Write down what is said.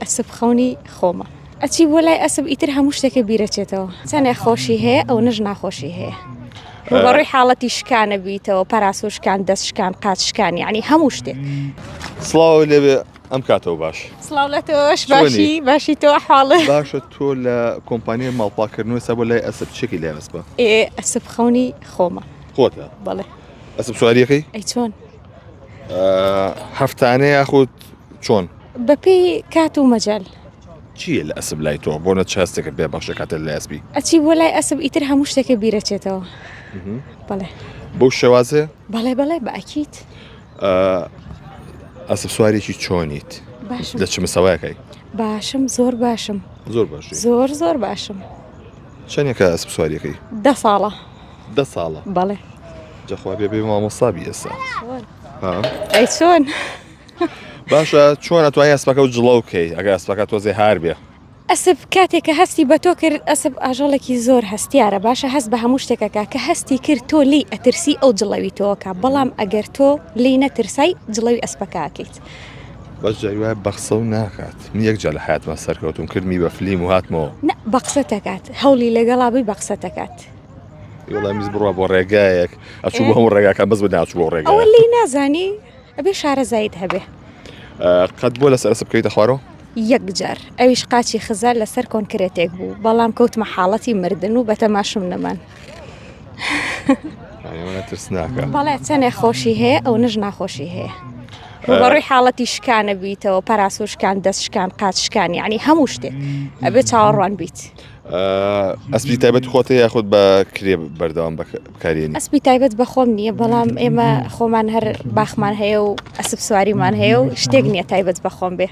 ئەسپ خەونی خۆمە. ئەچی بۆ لای ئەسپ ئیتر هەموو شتێکە بیرەچێتەوە چەنێ خۆشی هەیە ئەونەش ناخۆشی هەیە ڕووبەڕووی حاڵەتی شکانە بیتەوە پەراسو شکان دەست شکان قاچ شکان یعنی هەموو شتێک. سڵاو لێبێ ئەم کاتەوە باش. سڵاو لە تۆش باشی باشی تۆ حاڵت. باشە تۆ لە کۆمپانیای ماڵپاکردنەوە ئێستا بۆ لای ئەسپ چێکی لای ئەسپە؟ ئێ ئەسپ خەونی خۆمە. خۆتە؟ بەڵێ. ئەسپ سواریەکەی؟ ئەی چۆن؟ هەفتانە یاخود چۆن؟ بەپێی کات و مەجال. چییە لە ئەسپ لای تۆ بۆ نە چ هەستێکت پێ بەخشێ کاتێ لە ئەسپی؟ ئەچی بۆ لای ئەسپ ئیتر هەموو شتێکە بیرەچێتەوە. بەڵێ. بەو شێوازەیە؟ بەڵێ بەڵێ بە ئەکید. ئەسپ سوارێکی چۆنیت؟ باشم. لە چ مسەوایەکای؟ باشم زۆر باشم. زۆر باشی؟ زۆر زۆر باشم. چەندێکە ئەسپ سواریەکەی؟ دە ساڵە. دە ساڵە؟ بەڵێ. جەخوا بێ بێ مامۆستا بی ئێستا. ئەی چۆن؟ باشە چۆن ئەتوانی ئەسپەکە و جڵەو بکەی ئەگەر ئەسپەکە تۆزێ هار بێ؟ ئەسپ کاتێک کە هەستی بە تۆ کرد ئەسپ ئاژەڵێکی زۆر هەستیارە باشە هەست بە هەموو شتێکەکە کە هەستی کرد تۆ لێی ئەترسی ئەو جڵەوی تۆکە بەڵام ئەگەر تۆ لێی نەترسای جڵەوی ئەسپەکە ئەکەیت. بەس جاری وایە بەقسە و ناکات من یەک جار لە حەیاتما سەرکەوتوم کردمی بە فلیم و هاتمەوە. نا بەقسە تەکات هەوڵی لەگەڵا بی بەقسە تەکات. وەڵا میز بڕوا بۆ ڕێگایەک ئەچوو بۆ هەموو ڕێگاکان بەس بە ناچوو بۆ ڕێگا. ئەوە لێی نازانی ئەبێ شارەزاییت هەبێ. قەت بووە لەسەر ئەسپ بکەویتە خوارەوە؟ یەک جار ئەویش قاچی خزا لەسەر کۆنکرێتێک بوو بەڵام کەوتمە حاڵەتی مردن و بەتەماشم نەمان. ترسناکە. بەڵێ چەنێ خۆشی هەیە ئەونەش ناخۆشی هەیە. ڕووبەڕووی حاڵەتی شکانە بیتەوە پەراسو شکان دەست شکان قاچ شکان یعنی هەموو شتێک ئەبێ چاوەڕوان بیت. ئەسپی تایبەت خۆتە یاخود بە کرێ بەردەوام بەکارێنی؟ ئەسپی تایبەت بە خۆم نییە بەڵام ئێمە خۆمان هەر باخمان هەیە و ئەسپ سواریمان هەیە و شتێک نییە تایبەت بە خۆم بێ.